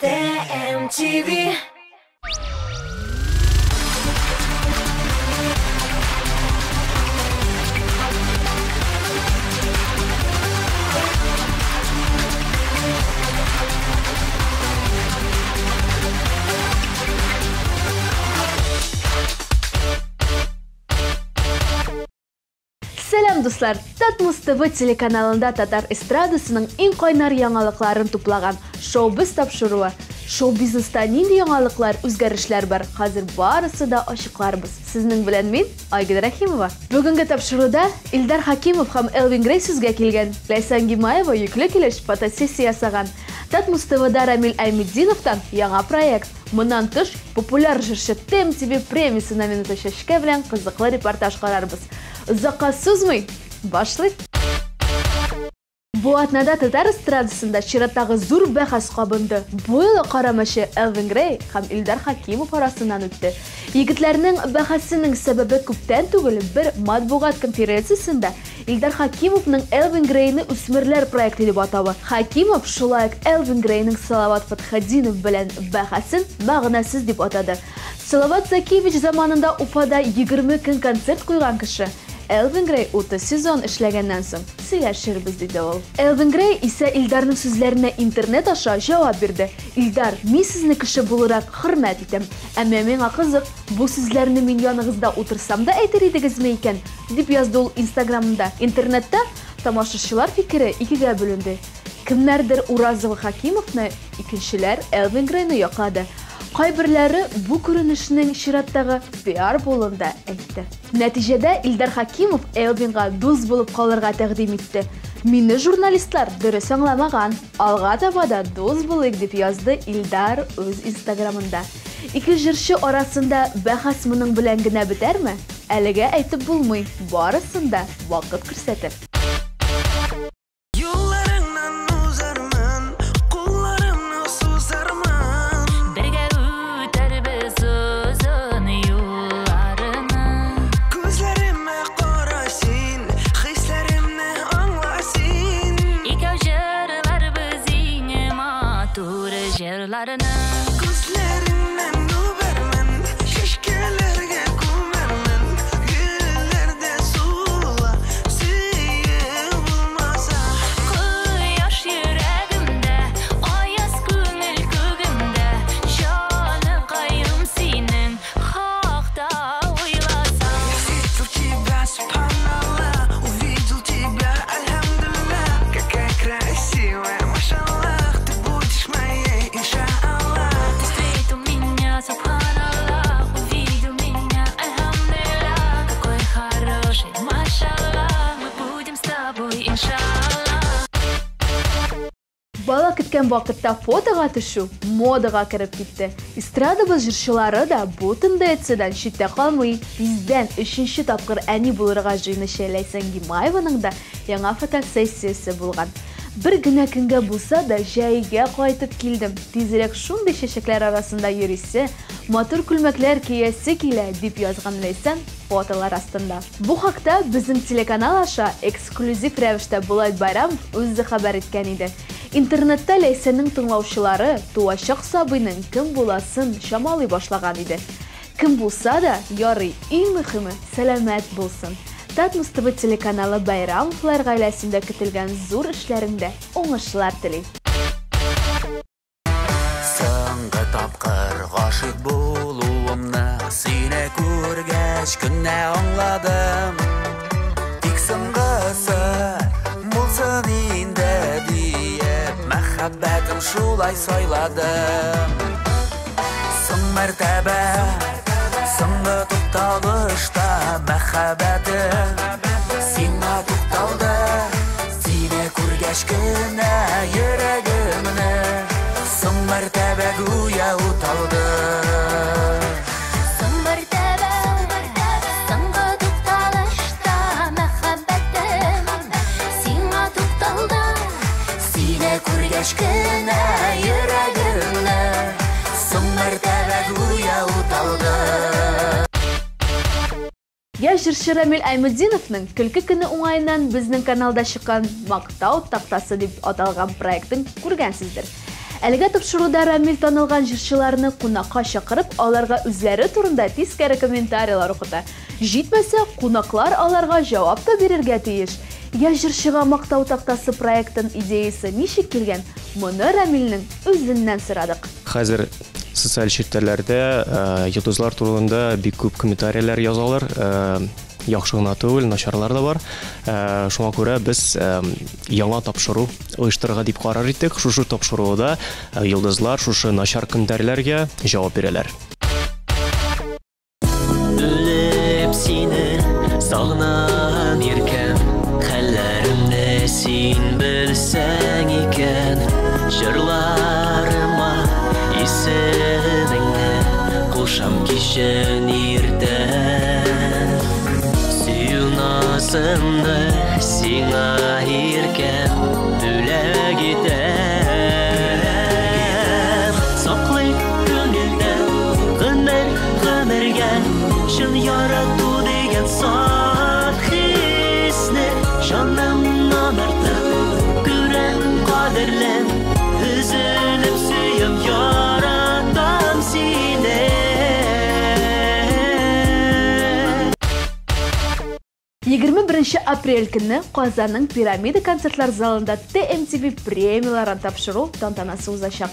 TMTV. Сәлам, дуслар! Татмус ТВ телеканалында татар эстрадасының иң кайнар яңалыкларын туплаган Шоу-биз тапшыруы. Шоу-бизнеста нинди яңалыклар, үзгәрешләр бар? Хәзер барысы да ачыкларбыз. Сезнең белән мин, Айгөл Рәхимова. Бүгенге тапшыруда Илдар Хакимов һәм Элвин Грей сүзгә килгән. Ләйсән Гимаева йөкле килеш фотосессия ясаган. Татмус ТВда Рамил Айметдиновтан яңа проект. Моннан тыш, популяр җырчы ТМТВ премиясе номинанты Чәчкә белән кызыклы репортаж карарбыз. Озакка сузмый, башлыйк. Бу атнада татар эстрадасында чираттагы зур бәхәс кабынды. Бу юлы кара мәче Элвин Грей һәм Илдар Хакимов арасыннан үтте. Егетләрнең бәхәсенең сәбәбе күптән түгел бер матбугат конференциясендә Илдар Хакимовның Элвин Грейны үсмерләр проекты дип атавы. Хакимов шулай ук Элвин Грейның Салават Фатхетдинов белән бәхәсен мәгънәсез дип атады. Салават Закиевич заманында Уфада 20 көн концерт куйган кеше. Элвин Грей 30 сезон эшләгәннән соң сөйләшербез, диде ул. Элвин Грей исә Илдарның сүзләренә интернет аша җавап бирде. Илдар, мин сезне кеше буларак хөрмәт итәм. Әмма миңа кызык, бу сүзләрне мин яныгызда утырсам да әйтер идегезме икән? Дип язды ул Инстаграмында. Интернетта тамашачылар фикере икегә бүленде. Кемнәрдер Уразова Хакимовны, икенчеләр Элвин Грейны яклады. Кайберләре бу күренешнең чираттагы пиар булуын да әйтте. Нәтиҗәдә Илдар Хакимов Элвинга дус булып калырга тәкъдим итте. Мине журналистлар дөрес аңламаган. Алга таба да дус булыйк, дип язды Илдар үз Инстаграмында. Ике җырчы арасында бәхәс моның белән генә бетәрме? Әлегә әйтеп булмый, барысын да вакыт күрсәтер. Юлларыңнан узармын, кулларымны сузармын. Бергә үтәрбез озын юлларны. Күзләремә кара син, хисләремне аңла син. Икәү җырларбыз иң матур җырларны. Күзләреңнән үбәрмен, чәчкәләргә күмәрмен. Гөлләрдә сула, сөеп булмаса. Кояш йөрәгемдә, аяз күңел күгемдә, җаныкаем синең хакта уйласам. Встретил тебя, субханаллах, увидел тебя, альхамдулиллах. Какая красивая, машаллах, ты будешь моей, иншаллах. Ты встретил меня, субханаллах, увидел меня, альхамдулиллах. Какой хороший, машаллах, мы будем с тобой, иншаллах. Бала көткән вакытта фотога төшү модага кереп китте. Эстрадабыз җырчылары да бу тенденциядән читтә калмый. Тиздән өченче тапкыр әни булырга җыенучы Ләйсән Гимаеваның да яңа фотосессиясе булган. Бер генә көнгә булса да җәйгә кайтып килдем. Тизрәк шундый чәчәкләр арасында йөрисе, матур күлмәкләр киясе килә, дип язган Ләйсән фотолар астында. Бу хакта безнең телеканал аша эксклюзив рәвештә Булат Байрамов үзе хәбәр иткән иде. Интернетта Ләйсәннең тыңлаучылары туачак сабыйның кем буласын чамалый башлаган иде. Кем булса да, ярый, иң мөһиме сәламәт булсын. Татмус ТВ телеканалы Байрамовлар гаиләсендә көтелгән зур эшләрендә уңышлар тели. Соңгы тапкыр гашыйк булуымны сине күргәч кенә аңладым. Тик соңгысы булсын инде диеп, мәхәббәтем шулай сайладым. Соң мәртәбә, соңгы тукталышта мәхәббәтем сиңа тукталды. Сине күргәч кенә йөрәгемне соң мәртәбә гүя уталды. Соң мәртәбә, соңгы тукталышта мәхәббәтем сиңа тукталды. Сине күргәч кенә йөрәгемне соң мәртәбә гүя уталды. Яшь җырчы Рамил Айметдиновның көлке көне уңаеннан безнең каналда чыккан Мактау тактасы дип аталган проектын күргәнсездер. Әлеге тапшыруда Рамил танылган җырчыларны кунакка чакырып, аларга үзләре турында тискәре комментарийлар укыта. Җитмәсә, кунаклар аларга җавап та бирергә тиеш. Я җырчыга мактау тактасы проектын идеясы ничек килгән? Моны Рамилнең үзеннән сорадык. Хәзер социаль челтәрләрдә йолдызлар турында бик күп комментарийлар язалар. Яхшы гына түгел, начарлар да бар. Шуңа күрә без яңа тапшыру оештырырга дип карар иттек. Шушы тапшыруда йолдызлар шушы начар комментарийләргә җавап бирәләр. Үлеп сине сагынам иркәм, хәлләремне син белсәң икән, җырларыма исемеңне кушам кичен иртән. Сөю назымны сиңа иркәм бүләк итәм. Саклый күңелдә гомер гомергә чын ярату дигән саф хисне, җанымнан артык күрәм кадерлем, өзелеп сөям, яратам сине. 21 апрель көнне Казанның Пирамида концертлар залында TMTV премияларын тапшыру тантанасы узачак.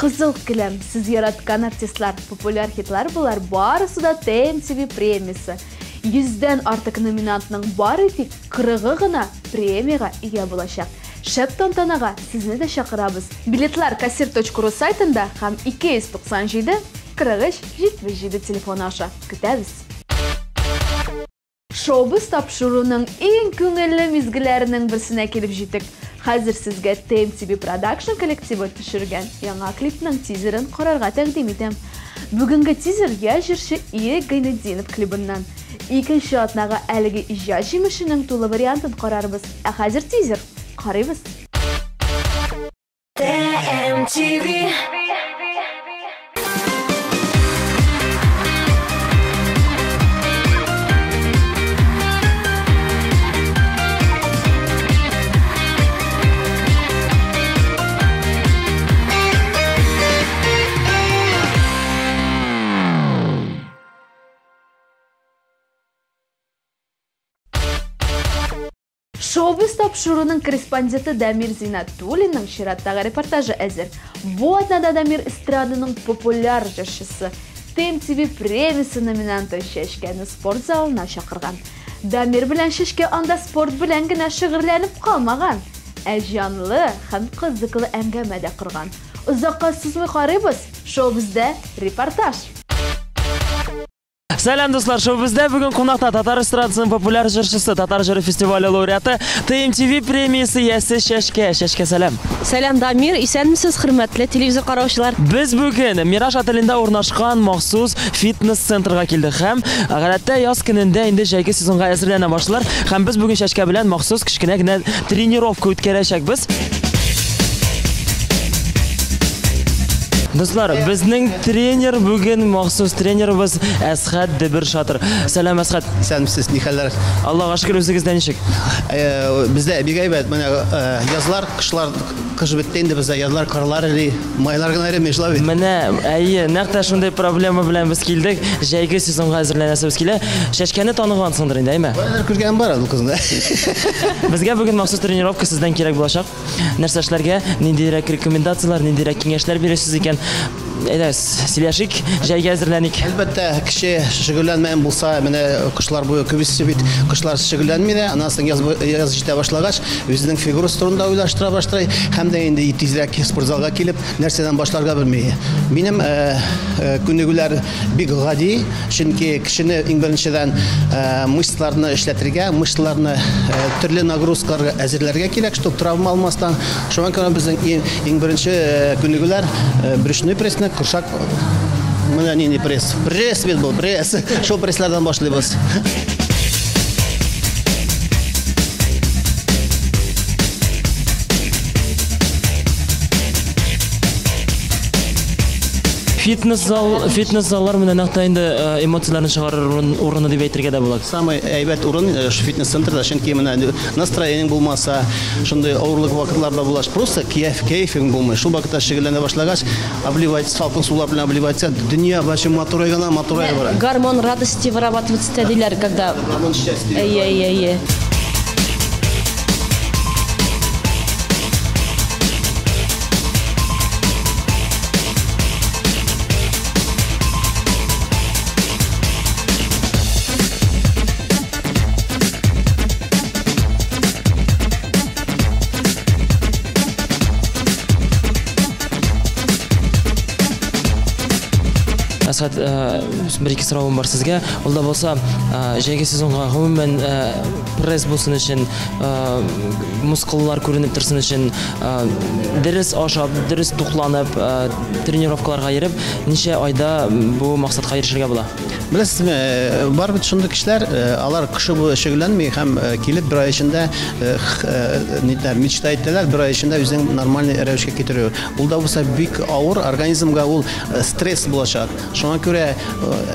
Кызыл келәм, сез яраткан артистлар, популяр хитлар булар барысы да TMTV премиясе. 100-дән артык номинантның бары тик 40-ы гына премиягә ия булачак. Шәп тантанага сезне дә чакырабыз. Билетлар кассир.ру сайтында һәм 297 43 77 телефоны аша. Көтәбез. Шоубыз тапшыруның иң күңелле мизгелләренең берсенә килеп җиттек. Хәзер сезгә TMTV Production коллективы төшергән яңа клипның тизерын карарга тәкъдим итәм. Бүгенге тизер яшь җырчы Ирек Гайнетдинов клибыннан. Икенче атнага әлеге иҗат җимешенең тулы вариантын карарбыз. Ә хәзер тизер. Карыйбыз. TMTV. Шоубыз тапшыруның корреспонденты Дамир Зинатуллинның чираттагы репортажы әзер. Бу атнада Дамир эстраданың популяр җырчысы, TMTV премиясе номинанты Чәчкәне спорт залына чакырган. Дамир белән Чәчкә анда спорт белән генә шөгыльләнеп калмаган, ә җанлы һәм кызыклы әңгәмә дә корган. Озакка сузмый карыйбыз, шоубызда репортаж. Сәлам, дуслар! Шоу-бездә бүген кунакта татар эстрадасының популяр җырчысы, татар җыры фестивале лауреаты, TMTV премиясе иясе Чәчкә. Чәчкә, сәлам! Сәлам, Дамир! Исәнмесез, хөрмәтле телевизор караучылар! Без бүген Мираж отелендә урнашкан махсус фитнес-центрга килдек һәм гадәттә яз көнендә инде җәйге сезонга әзерләнә башлар. Һәм без бүген Чәчкә белән махсус кечкенә генә тренировка үткәрәчәкбез. Дуслар, безнең тренер бүген махсус тренерыбыз Әсхәт Дөбер-Шатыр. Сәлам, Әсхәт. Исәнмесез, ни хәлләр? Аллага шөкер, үзегездә ничек? Бездә бик әйбәт. Менә язлар, кышлар, кыш бетте инде бездә, язлар, карлар эри, майлар гына эреми, шулай бит. Менә, әйе, нәкъ тә шундый проблема белән без килдек. Җәйге сезонга әзерләнәсебез килә. Чәчкәне таныгансыңдыр инде, әйме? Кайдадыр күргәнем бар ул кызны. Безгә бүген махсус тренировка сездән кирәк булачак. Нәрсә эшләргә, ниндирәк рекомендацияләр, ниндирәк киңәшләр бирәсез икән? Әйдәгез, сөйләшик, җәйгә әзерләник. Әлбәттә, кеше шөгыльләнмәгән булса, менә кышлар буе күбесе бит кышлар шөгыльләнми дә, аннан соң яз җитә башлагач, үзенең фигурасы турында уйлаштыра башлый һәм дә инде тизрәк спортзалга килеп, нәрсәдән башларга белми. Минем күнегүләр бик гади, чөнки кешене иң беренчедән мышцаларны эшләтергә, мышцаларны төрле нагрузкаларга әзерләргә кирәк, чтоб травма алмастан. Шуңа күрә безнең иң беренче күнегүләр брюшной прессны, корсак, менә нинди пресс. Пресс бит бу, пресс. Шул пресслардан башлыйбыз. Фитнес-зал, фитнес-заллар менә нәкъ тә инде эмоцияләрне чыгарыр урын, урыны дип әйтергә дә була. Самый әйбәт урын фитнес-центрда, чөнки менә настроениең булмаса, шундый авырлык вакытларда була, просто кәеф, кәефең булмый. Шул вакытта шөгыльләнә башлагач, обливать, салкын сулар белән обливать, дөнья вообще матурая гына, матурая бара. Гормон радости вырабатывается диләр, когда... Гормон счастья. Әйе, әйе, әйе. Әсхәт, бер-ике соравым бар сезгә. Ул да булса, җәйге сезонга гомумән пресс булсын өчен, мускуллар күренеп торсын өчен, дөрес ашап, дөрес тукланып, тренировкаларга йөреп, ничә айда бу максатка ирешергә була? Беләсезме, бар бит шундый кешеләр, алар кышы буе шөгыльләнми һәм килеп бер ай эчендә нитәр, мечта итәләр, бер ай эчендә үзен нормальный рәвешкә китерү. Ул да булса бик авыр, организмга ул стресс булачак. Шуңа күрә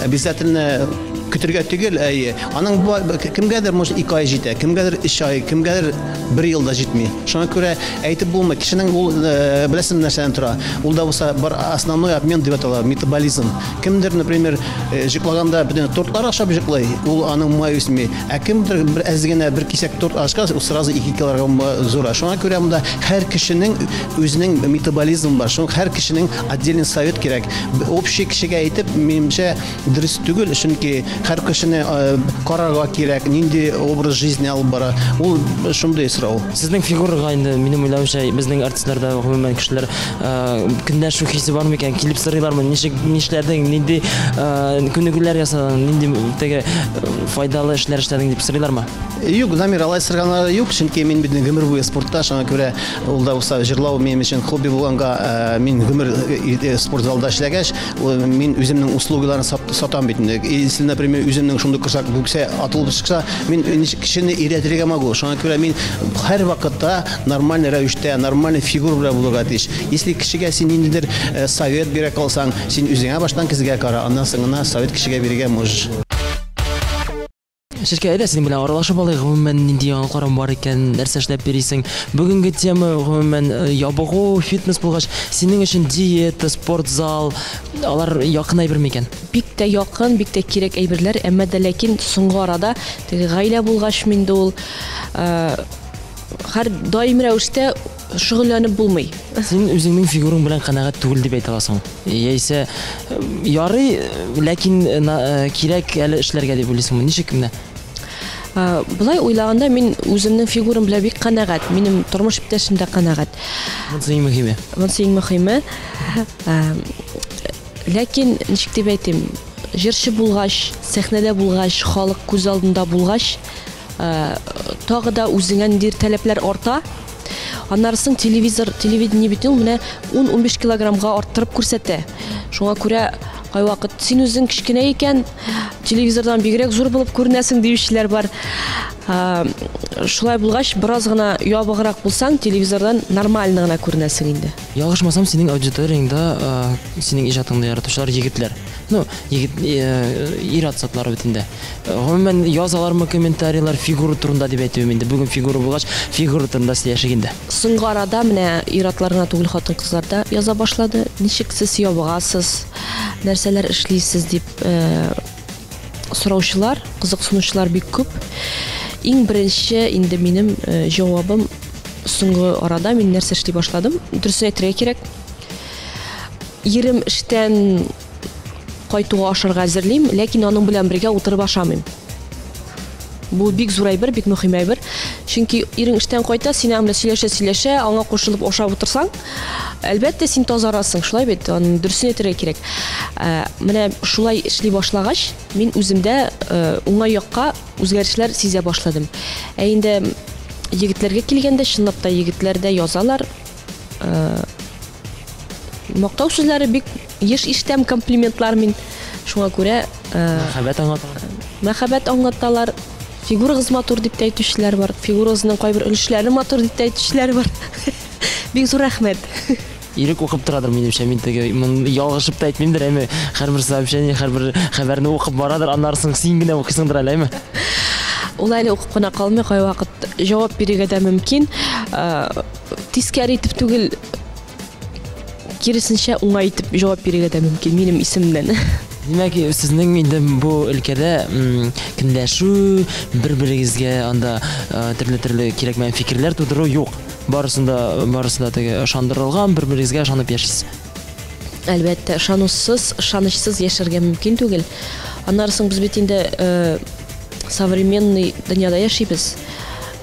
обязательно көтергә түгел, әйе. Аның кемгәдер может 2 ай җитә, кемгәдер 3 ай, кемгәдер 1 ел да җитми. Шуңа күрә әйтеп булмый. Кешенең ул беләсезме нәрсәдән тора? Ул да булса бар основной обмен дип атала, метаболизм. Кемдер, например, җыклаганда бөтен тортлар ашап җыклый, ул аның май үсми. Ә кемдер бер әз генә бер кисәк торт ашкач, ул сразу 2 килограмм зура. Шуңа күрә монда һәр кешенең үзенең метаболизмы бар. Шуңа һәр кешенең отдельный совет кирәк. Общий кешегә әйтеп, минемчә, дөрес түгел, чөнки һәр кешене карарга кирәк, нинди образ жизни алып бара. Ул шундый сорау. Сезнең фигурага инде, минем уйлавымча, безнең артистларда, гомумән, кешеләр көнләшү хисе бар микән? Килеп сорыйлармы? Ничек, нишләдең, нинди күнегүләр ясадың, нинди теге файдалы эшләр эшләдең дип сорыйлармы? Юк, Дамир, алай сорганнары юк, чөнки мин бит гомер буе спортта, шуңа күрә ул да булса җырлау минем өчен хобби булганга, мин гомер спорт залда эшләгәч, мин үземнең услугаларын сатам бит инде. Если, например, үземнең шундый корсак бүксә атылып чыкса, мин ничек кешене өйрәтергә могу. Шуңа күрә мин һәр вакытта нормальный рәвештә, нормальный фигура белән булырга тиеш. Если кешегә син ниндидер совет бирә калсаң, син үзеңә баштан көзгә кара, аннан соң гына совет кешегә бирергә можешь. Чәчкә, әйдә, синең белән аралашып алыйк. Гомумән, нинди яңалыкларың бар икән, нәрсә эшләп йөрисең? Бүгенге тема, гомумән, ябыгу, фитнес булгач, синең өчен диета, спортзал, алар якын әйбер микән? Бик тә якын, бик тә кирәк әйберләр, әмма дә ләкин соңгы арада теге гаилә булгач инде ул, һәр даими рәвештә шөгыльләнеп булмый. Син үзеңнең фигураң белән канәгать түгел дип әйтә аласың. Яисә ярый, ләкин кирәк әле эшләргә дип уйлыйсыңмы? Ничек менә? Болай уйлаганда мин үземнең фигурам белән бик канәгать. Минем тормыш иптәшем дә канәгать. Монысы иң мөһиме. Монысы иң мөһиме. Ләкин ничек дип әйтим, җырчы булгач, сәхнәдә булгач, халык күз алдында булгач, тагы да үзеңә ниндидер таләпләр арта. Аннары соң телевизор, телевидение бит ул менә ун-унбиш килограммга арттырып күрсәтә. Шуңа күрә кайвакыт син үзең кечкенә икән, телевизордан бигрәк зур булып күренәсең диючеләр бар. Шулай булгач, бераз гына ябыграк булсаң, телевизордан нормально гына күренәсең инде. Ялгышмасам, синең аудиторияңдә, синең иҗатыңны яратучылар егетләр. Ну, егет, ир-ат затлары бит инде. Гомумән, язалармы комментарийлар фигура турында дип әйтүем инде. Бүген фигура булгач, фигура турында сөйләшик инде. Соңгы арада менә ир-атлар гына түгел, хатын-кызлар да яза башлады. Ничек сез ябыгасыз, нәрсәләр эшлисез дип, сораучылар, кызыксынучылар бик күп. Иң беренче инде минем җавабым соңгы арада мин нәрсә эшли башладым? Дөресен әйтергә кирәк. Ирем эштән кайтуга ашарга әзерлим, ләкин аның белән бергә утырып ашамыйм. Бу бик зур әйбер, бик мөһим әйбер. Чөнки ирең эштән кайта, син аның белән сөйләшә-сөйләшә, аңа кушылып ашап утырсаң, әлбәттә, син тазарасың, шулай бит, аның дөресен әйтергә кирәк. Менә шулай эшли башлагач, мин үземдә уңай якка үзгәрешләр сизә башладым. Ә инде егетләргә килгәндә, чынлап та егетләр дә язалар. Мактау сүзләре бик еш ишетәм, комплиментлар мин. Шуңа күрә, Мәхәббәт аңлаталар. Мәхәббәт аңлаталар. Фигурагыз матур дип тә әйтүчеләр бар. Фигурагызның кайбер өлешләре матур дип тә әйтүчеләр бар. Бик зур рәхмәт. Ирек укып торадыр, минемчә, мин теге ялгышып та әйтмимдер, әйме, һәрбер сообщение, һәрбер хәбәрне укып барадыр, аннары соң син генә укыйсыңдыр әле, әйме? Ул әле укып кына калмый, кайвакыт җавап бирергә дә мөмкин. Э, тискәре итеп түгел, киресенчә уңай итеп җавап бирергә дә мөмкин минем исемнән. Димәк, сезнең инде бу өлкәдә көнләшү, бер-берегезгә анда төрле-төрле кирәкмәгән фикерләр тудыру юк. Барысын да, барысы да теге ышандырылган, бер-берегезгә ышанып яшисез. Әлбәттә, ышанусыз, ышанычсыз яшәргә мөмкин түгел. Аннары соң без бит инде э, современный дөньяда яшибез.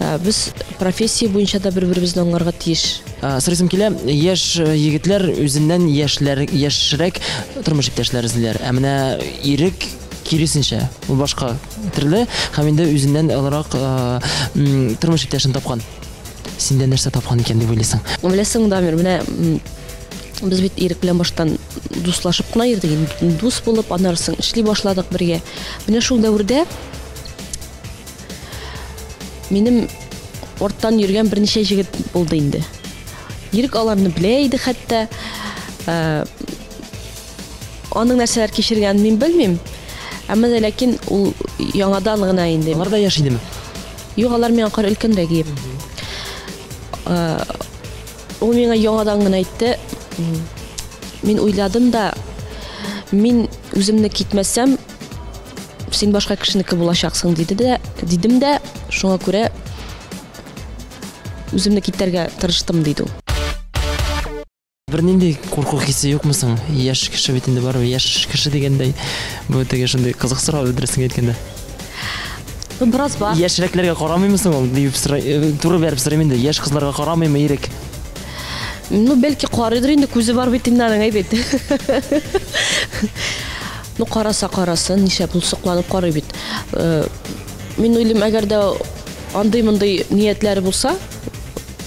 Э, без профессия буенча да бер-беребезне аңларга тиеш. Э, сорыйсым килә, яшь э, егетләр үзеннән яшьләр, яшьрәк тормыш иптәшләр эзлиләр. Ә менә Ирек киресенчә, ул башка төрле һәм инде үзеннән олырак тормыш иптәшен тапкан. Синдә нәрсә тапкан икән дип уйлыйсың? Беләсеңме, Дамир, менә без бит Ирек белән баштан дуслашып кына йөрдек инде. Дус булып, аннары соң эшли башладык бергә. Менә шул дәвердә минем арттан йөргән берничә җегет булды инде. Ирек аларны белә иде хәтта. Э, аның нәрсәләр кичергәнен мин белмим. Әмма дә ләкин ул яңадан гына инде. Алар да яшь идеме? Юк, алар миңа кар өлкәнрәк иде. Э, ул миңа яңадан гына әйтте. Мин уйладым да, мин үземне китмәсәм, син башка кешенеке булачаксың диде дә, дидем дә, шуңа күрә үземне китәргә тырыштым, диде ул. Бернинди курку хисе юкмы соң? Яшь кеше бит инде барыбер, яшь кеше дигәндәй, бу теге шундый кызык сорау, дөресен әйткәндә. Ну, бераз бар. Яшьрәкләргә карамыймы соң ул, дип сорай, э, туры бәреп сорыйм инде, яшь кызларга карамыймы Ирек? Ну, бәлки карыйдыр инде, күзе бар бит инде аның, әй бит. Ну, караса карасын, нишләп ул сокланып карый бит. Э, мин уйлыйм, әгәр дә андый-мондый ниятләре булса,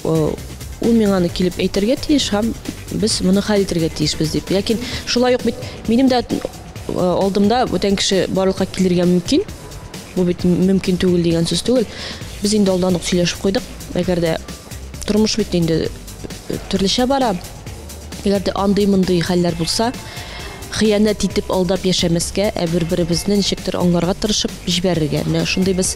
э, ул миңа аны килеп әйтергә тиеш һәм без моны хәл итәргә тиешбез дип. Ләкин шулай ук бит минем дә э, алдымда бүтән кеше барлыкка килергә мөмкин. Бу бит мөмкин түгел дигән сүз түгел. Без инде алдан ук сөйләшеп куйдык. Әгәр дә тормыш бит инде э, төрлечә бара. Әгәр дә андый-мондый хәлләр булса, хыянәт итеп алдап яшәмәскә, ә бер-беребезне ничектер аңларга тырышып җибәрергә. Менә шундый без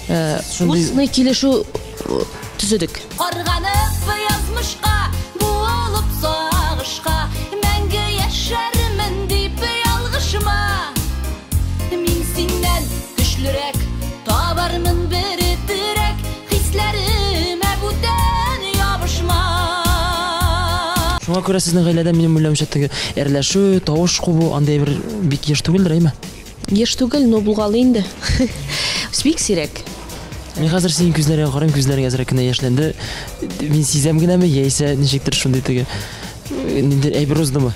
э, устный килешү э, төзедек. Карганып язмышка, буылып сагышка, мәңге яшәрмен дип ялгышма. Мин синнән көчлерәк, табармын бер терәк, хисләремә бүтән ябышма. Шуңа күрә сезнең гаиләдә минем уйлавымча теге әрләшү, тавыш кубу андый әйбер бик еш түгелдер, әйме? Еш түгел, но булгалый инде. Бик сирәк. Мин хәзер синең күзләреңә карыйм, күзләрең әзрәк кенә яшьләнде. Мин сизәм генәме, яисә ничектер шундый теге ниндидер әйбер уздымы?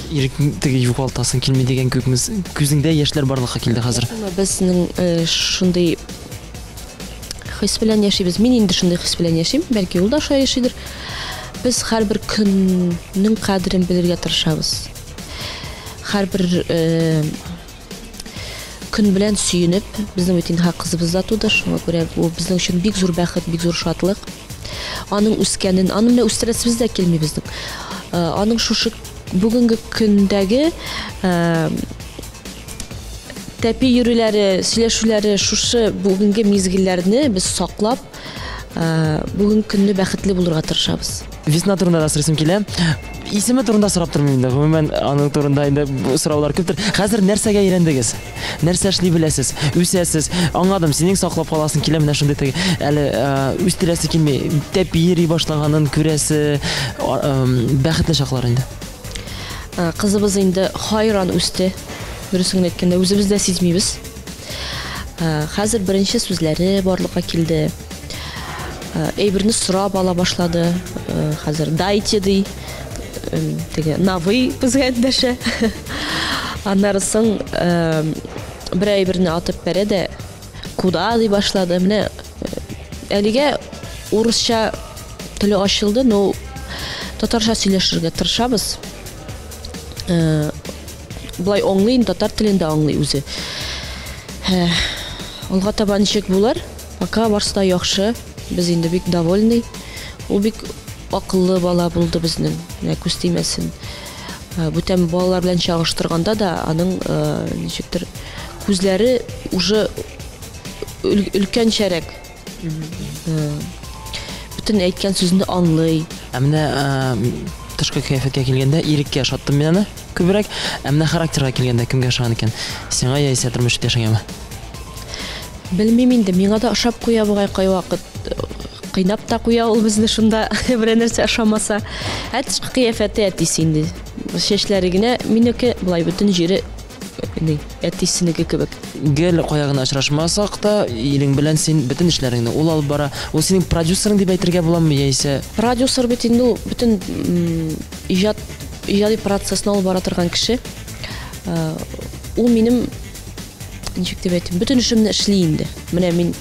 Ирек теге югалтасың килми дигән күкме? Күзеңдә яшьләр барлыкка килде хәзер. Безнең э, шундый хис белән яшибез. Мин инде шундый хис белән яшим, бәлки ул да шулай яшидер. Без һәрбер көннең кадерен белергә тырышабыз. Һәрбер э, көн белән сөенеп, безнең бит инде кызыбыз да туды, шуңа күрә бу безнең өчен бик зур бәхет, бик зур шатлык. Аның үскәнен, аны менә үстерәсебез дә килми безнең. Э, аның шушы бүгенге көндәге э, тәпи йөрүләре, сөйләшүләре, шушы бүгенге мизгелләрне без саклап, э, бүгенге көнне бәхетле булырга тырышабыз. Весна турында да сорыйсым килә. Исеме турында сорап тормыйм инде. Гомумән, аның турында инде сораулар күптер. Хәзер нәрсәгә өйрәндегез? Нәрсә эшли беләсез? Үсәсез. Аңладым, синең саклап каласың килә менә шундый теге әле үстерәсе килми. Тәпи йөри башлаганын күрәсе, бәхетле чаклар инде. Кызыбыз инде хайран үсте. Дөресен генә әйткәндә, үзебез дә сизмибез. Хәзер беренче сүзләре барлыкка килде. Әйберне сорап ала башлады. Хәзер дайте ди. Теге на вы безгә эндәшә. Аннары соң бер әйберне атып бәрә дә куда ди башлады. Менә әлегә урысча теле ачылды, но татарча сөйләшергә тырышабыз. Болай аңлый, инде татар телен дә аңлый үзе. Алга таба ничек булыр? Пока барысы да яхшы. Без инде бик довольный. Ул бик акыллы бала булды безнең, менә күз тимәсен. Бүтән балалар белән чагыштырганда да аның ничектер күзләре уже өлкәнчәрәк. Бөтен әйткән сүзне аңлый. Ә менә тышкы кыяфәткә килгәндә, Иреккә ошаттым мин аны күбрәк. Ә менә характерга килгәндә кемгә ошаган икән? Сиңа яисә тормыш иптәшеңәме? Белмим инде, миңа да ошап куя бугай кайвакыт. Кыйнап та куя ул безне шунда, берәр нәрсә ошамаса. Ә тышкы кыяфәте әтисе инде. Чәчләре генә минеке, болай бөтен җире ни, әтисенеке кебек. Гел кая гына очрашмасак та, ирең белән син бөтен эшләреңне ул алып бара. Ул синең продюсерың дип әйтергә буламы, яисә? Продюсер бит инде ул бөтен иҗат, иҗади процессны алып бара торган кеше. Ул минем, ничек дип әйтим, бөтен эшемне эшли инде. Менә мин,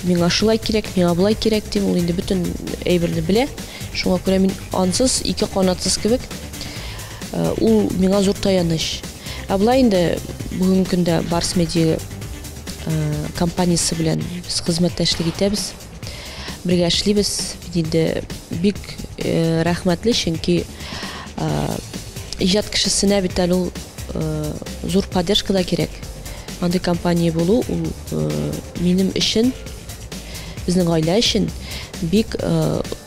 миңа шулай кирәк, миңа болай кирәк дим, ул инде бөтен әйберне белә. Шуңа күрә мин ансыз, ике канатсыз кебек, ул миңа зур таяныч. Ә болай инде бүгенге көндә Барс Медиа компаниясе белән без хезмәттәшлек итәбез, бергә эшлибез. Мин инде бик рәхмәтле, чөнки иҗат кешесенә бит әле ул зур поддержка да кирәк. Андый компания булу ул минем өчен, безнең гаилә өчен бик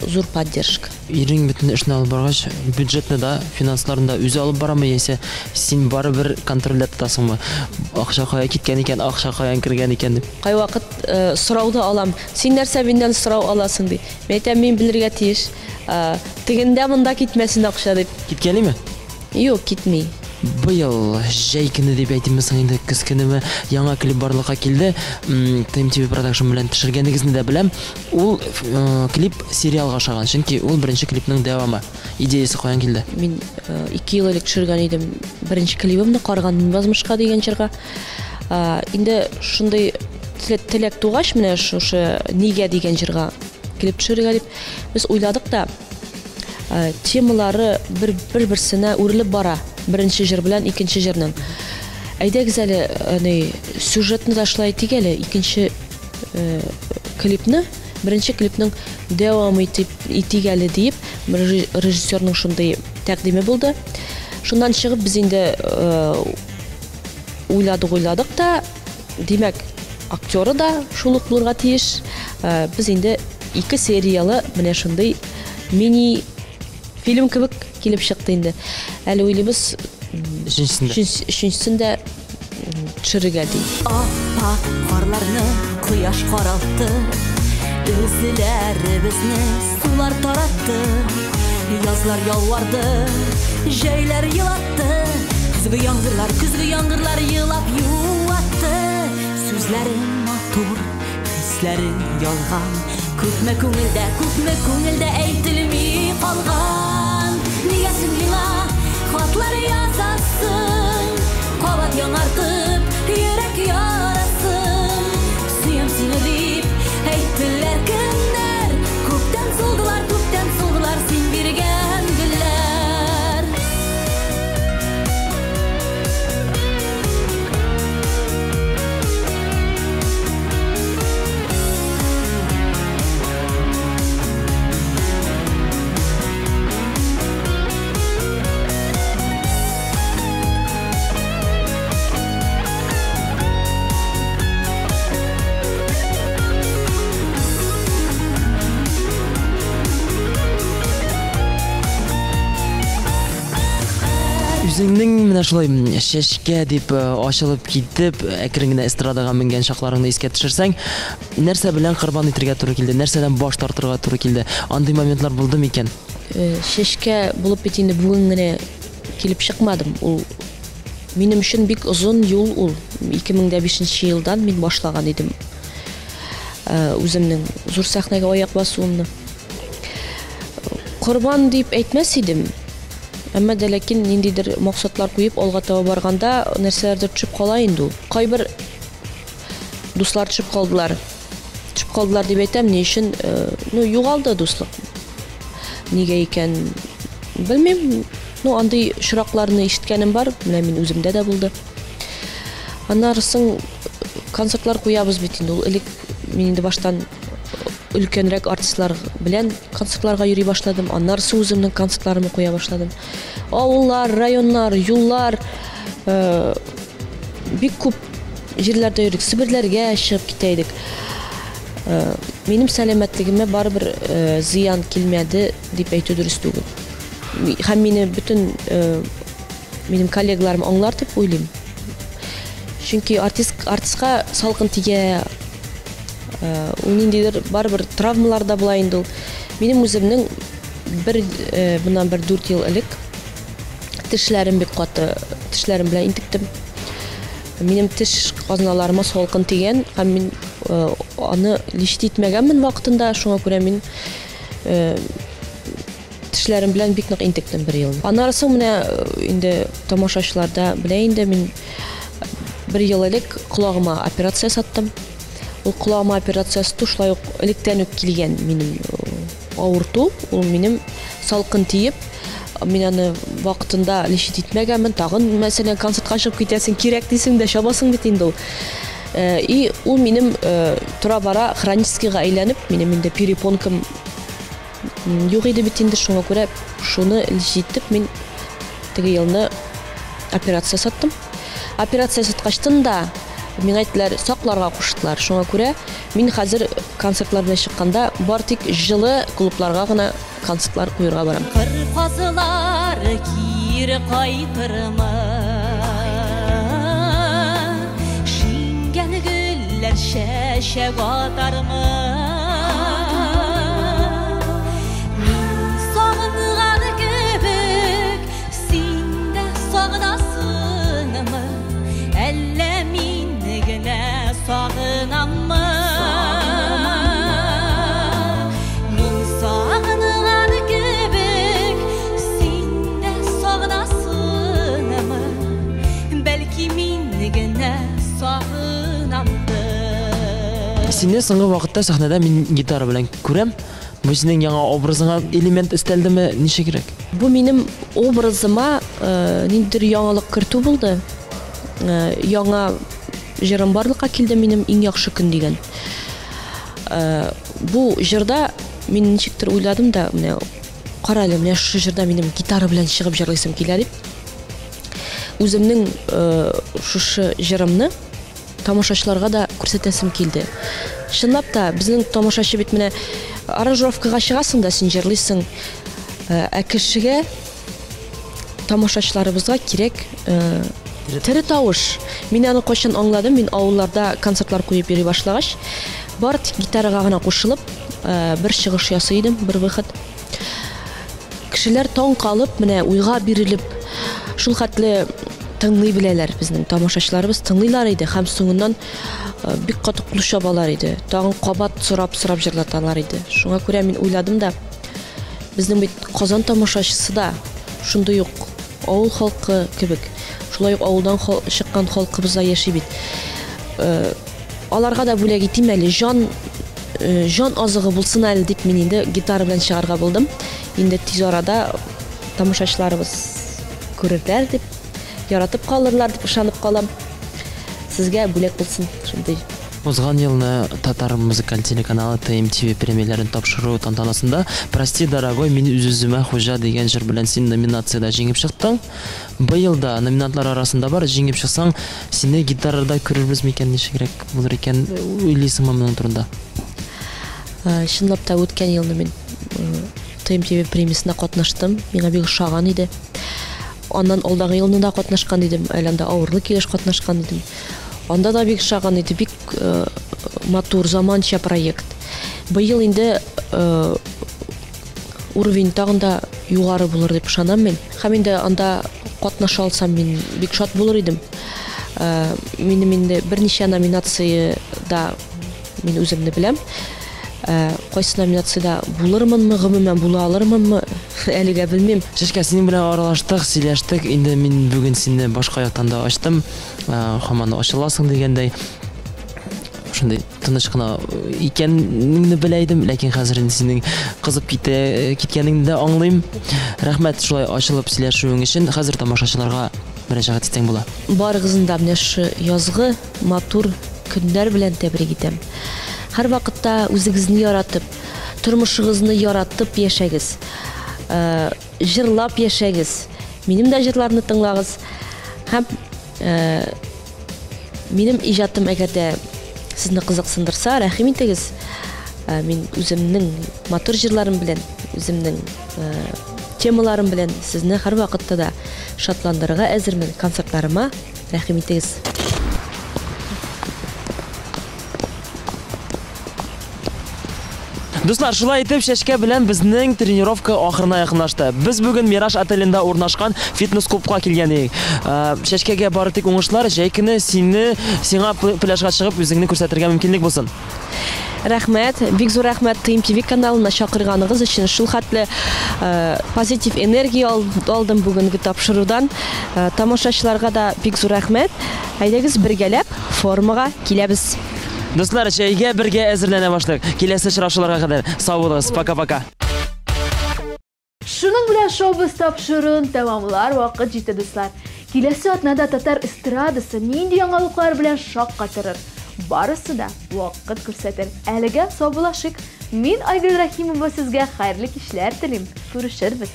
зур поддержка. Ирең бөтен эшне алып баргач, бюджетны да, финансларны да үзе алып барамы, яисә син барыбер контрольдә тотасыңмы? Акча кая киткән икән, акча каян кергән икән дип. Кайвакыт сорау да алам. Син нәрсә миннән сорау аласың ди. Мин әйтәм, мин белергә тиеш. Тегендә монда китмәсен акча дип. Киткәлиме? Юк, китми. Быел җәй көне дип әйтимме соң инде, көз көнеме, яңа клип барлыкка килде. TMTV Production белән төшергәнегезне дә беләм. Ул клип сериалга ошаган, чөнки ул беренче клипның дәвамы. Идеясе каян килде? Мин 2 ел элек төшергән идем беренче клибымны, Карган мин язмышка дигән җырга. Инде шундый теләк тугач, менә шушы Нигә дигән җырга клип төшерергә дип без уйладык та, темалары бер-берсенә үрелеп бара. Беренче җыр белән икенче җырның. Әйдәгез әле, ни, сюжетны да шулай итик әле, икенче клипны, беренче клипның дәвам итеп итик әле диеп, режиссерның шундый тәкъдиме булды. Шуннан чыгып без инде уйладык, уйладык та, димәк, актеры да шул ук булырга тиеш. Без инде ике сериялы менә шундый мини фильм кебек килеп чыкты инде. Әле уйлыйбыз, өченчесен дә төшерергә ди. Ап-ак карларны кояш каралтты, Үзләребезне сулар таратты, Язлар ялварды, җәйләр елатты, Көзге яңгырлар, көзге яңгырлар елап юатты. Сүзләрең матур, хисләрең ялган, Күпме күңелдә, күпме күңелдә әйтелми калган. Нигә син миңа хатлар язасың, Кабат яңартып йөрәк ярасын? Сөям сине дип әйттеләр кемнәр, Күптән сулдылар, күптән сулдылар син биргән гөлләр. Үзеңнең менә шулай чәчкә дип ачылып китеп, әкрен генә эстрадага менгән чакларыңны искә төшерсәң, нәрсә белән корбан итәргә туры килде, нәрсәдән баш тартырга туры килде? Андый моментлар булды микән? Чәчкә булып бит инде бүген генә килеп чыкмадым. Ул минем өчен бик озын юл ул. 2005 елдан мин башлаган идем. Үземнең зур сәхнәгә аяк басуымны. Корбан дип әйтмәс идем. Әмма дә ләкин ниндидер максатлар куеп алга таба барганда нәрсәләрдер төшеп кала инде ул. Кайбер дуслар төшеп калдылар. Төшеп калдылар дип әйтәм, ни өчен? Ну, югалды дуслык. Нигә икән, белмим. Ну, андый очракларны ишеткәнем бар, менә мин үземдә дә булды. Аннары соң концертлар куябыз бит инде ул. Элек мин инде баштан Өлкәнрәк артистлар белән концертларга йөри башладым. Аннары соң үземнең концертларымны куя башладым. Авыллар, районнар, юллар э, бик күп җирләрдә йөрдек. Себерләргә чыгып китә идек. Э, минем сәламәтлегемә барыбер э, зыян килмәде дип әйтү дөрес түгел. Һәм мине бөтен минем коллегаларым аңлар дип уйлыйм. Чөнки артист артистка салкын тигә, э, ул ниндидер барыбер травмалар да була инде ул. Минем үземнең бер э, моннан бер 4 ел элек тешләрем бик каты, тешләрем белән интектем. Минем теш казналарыма салкын тигән һәм мин э, аны лечить итмәгәнмен вакытында, шуңа күрә мин Тешләрем белән бик нык интектем бер ел. Аннары соң менә э, инде тамашачылар да белә инде, мин бер ел элек колагыма операция ясаттым. Ул колагыма операция ясату шулай ук электән үк килгән минем э, авырту, ул минем салкын тиеп, мин аны вакытында лечить итмәгәнмен. Тагын, мәсәлән, концертка чыгып китәсең, кирәк дисең дә чабасың бит инде ул. Э, и ул минем тора-бара хроническийга әйләнеп, минем инде перепонкам Юк иде бит инде, шуңа күрә шуны җитеп мин теге елны операция ясаттым. Операция ясаткачтын да миңа әйттеләр, сакларга куштылар. Шуңа күрә мин хәзер концертлар белән чыкканда бар тик җылы клубларга гына концертлар куерга барам. Кыр казлары кире кайтырмы? Шиңгән гөлләр чәчәк атармы? Мин сагынган кебек, син дә сагынасыңмы? Әллә мин генә сагынаммы? Мин сагынган кебек, син дә сагынасыңмы? Бәлки мин генә сагынамдыр. Сине соңгы вакытта сәхнәдә мин гитара белән күрәм. Бу синең яңа образыңа элемент өстәлдеме, ничегрәк? Бу минем образыма э, ниндидер яңалык кертү булды. Э, яңа җырым барлыкка килде минем иң яхшы көн дигән. Э, бу җырда мин ничектер уйладым да, менә кара әле, менә шушы җырда минем гитара белән чыгып җырлыйсым килә дип. Үземнең э, шушы җырымны тамашачыларга да күрсәтәсем килде. Чынлап та, безнең тамашачы бит менә аранжировкага чыгасың да, син җырлыйсың. Э, ә кешегә тамашачыларыбызга кирәк э, тере тавыш. Мин аны кайчан аңладым, мин авылларда концертлар куеп йөри башлагач, бар тик гитарага гына кушылып, э, бер чыгыш ясый идем, бер выход. Кешеләр таң калып, менә уйга бирелеп, шул хәтле тыңлый беләләр безнең тамашачыларыбыз тыңлыйлар иде һәм соңыннан э, бик каты кул чабалар иде. Тагын кабат сорап-сорап җырлаталар иде. Шуңа күрә мин уйладым да, безнең бит Казан тамашачысы да шундый ук авыл халкы кебек, шулай ук авылдан чыккан халкыбыз да яши бит. Э, аларга да бүләк итим әле, җан э, җан азыгы булсын әле дип мин инде гитара белән чыгарга булдым. Инде тиз арада тамашачыларыбыз күрерләр дип, яратып калырлар дип ышанып калам. Сезгә бүләк булсын шундый. Узган елны Татар музыкаль телеканалы TMTV премияләрен тапшыру тантанасында Прости, дорогой, мин үз-үземә хуҗа дигән җыр белән син номинациядә җиңеп чыктың. Быел да номинантлар арасында бар, җиңеп чыксаң, сине гитарада күрербез микән, ничегрәк булыр икән, уйлыйсыңмы моның турында? Э, чынлап та үткән елны мин э, TMTV премиясендә катнаштым. Миңа бик ошаган иде. Аннан алдагы елны да катнашкан идем. Әле анда авырлы килеш катнашкан идем. Анда да бик ошаган иде. Бик э, матур, заманча проект. Быел инде э, уровень тагын да югары булыр дип ышанам мин. Һәм инде анда катнаша алсам, мин бик шат булыр идем. Э, минем инде берничә номинациядә мин үземне беләм. Э, кайсы номинациядә булырмынмы, гомумән була алырмынмы, әлегә белмим. Чәчкә, синең белән аралаштык, сөйләштек. Инде мин бүген сине башка яктан да ачтым. Э, һаман ачыласың дигәндәй. Шундый тыныч кына икәнеңне белә идем, ләкин хәзер инде синең кызып китә киткәнеңне дә аңлыйм. Рәхмәт шулай ачылып сөйләшүең өчен. Хәзер тамашачыларга мөрәҗәгать итсәң була. Барыгызны да менә шушы язгы матур көннәр белән тәбрик итәм. Һәрвакытта үзегезне яратып, тормышыгызны яратып яшәгез. Җырлап яшәгез. Минем дә җырларны тыңлагыз. Һәм минем иҗатым әгәр дә сезне кызыксындырса, рәхим итегез. Мин үземнең матур җырларым белән, үземнең темаларым белән сезне һәрвакытта да шатландырырга әзермен. Концертларыма рәхим итегез. Дуслар, шулай итеп, Чәчкә белән безнең тренировка ахырына якынлашты. Без бүген Мираж отелендә урнашкан фитнес-клубка килгән идек. Чәчкәгә бары тик уңышлар, җәй көне сине, сиңа пляжга чыгып үзеңне күрсәтергә мөмкинлек булсын. Рәхмәт, бик зур рәхмәт ТМТВ каналына чакырганыгыз өчен. Шул хәтле позитив энергия алдым бүгенге тапшырудан. Тамашачыларга да бик зур рәхмәт. Әйдәгез бергәләп формага киләбез. Дуслар, җәйгә бергә әзерләнә башлыйк. Киләсе очрашуларга кадәр сау булыгыз. Пока-пока. Шуның белән шоубыз тапшыруын тәмамлар вакыт җитте, дуслар. Киләсе атнада татар эстрадасы нинди яңалыклар белән шаккатырыр? Барысы да вакыт күрсәтер. Әлегә саубуллашыйк. Мин Айгөл Рәхимова сезгә хәерле кичләр телим. Күрешербез.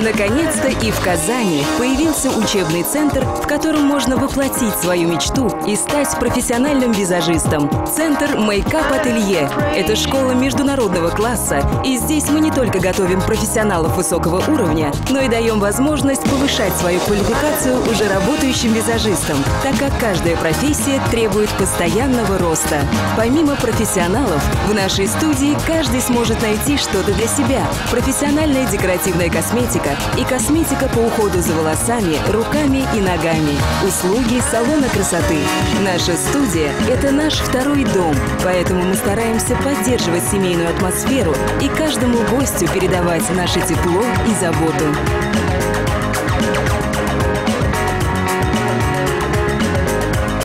Наконец-то и в Казани появился учебный центр, в котором можно воплотить свою мечту и стать профессиональным визажистом. Центр Makeup Ателье – это школа международного класса, и здесь мы не только готовим профессионалов высокого уровня, но и даем возможность повышать свою квалификацию уже работающим визажистам, так как каждая профессия требует постоянного роста. Помимо профессионалов, в нашей студии каждый сможет найти что-то для себя. Профессиональная декоративная косметика и косметика по уходу за волосами, руками и ногами. Услуги салона красоты. Наша студия – это наш второй дом, поэтому мы стараемся поддерживать семейную атмосферу и каждому гостю передавать наше тепло и заботу.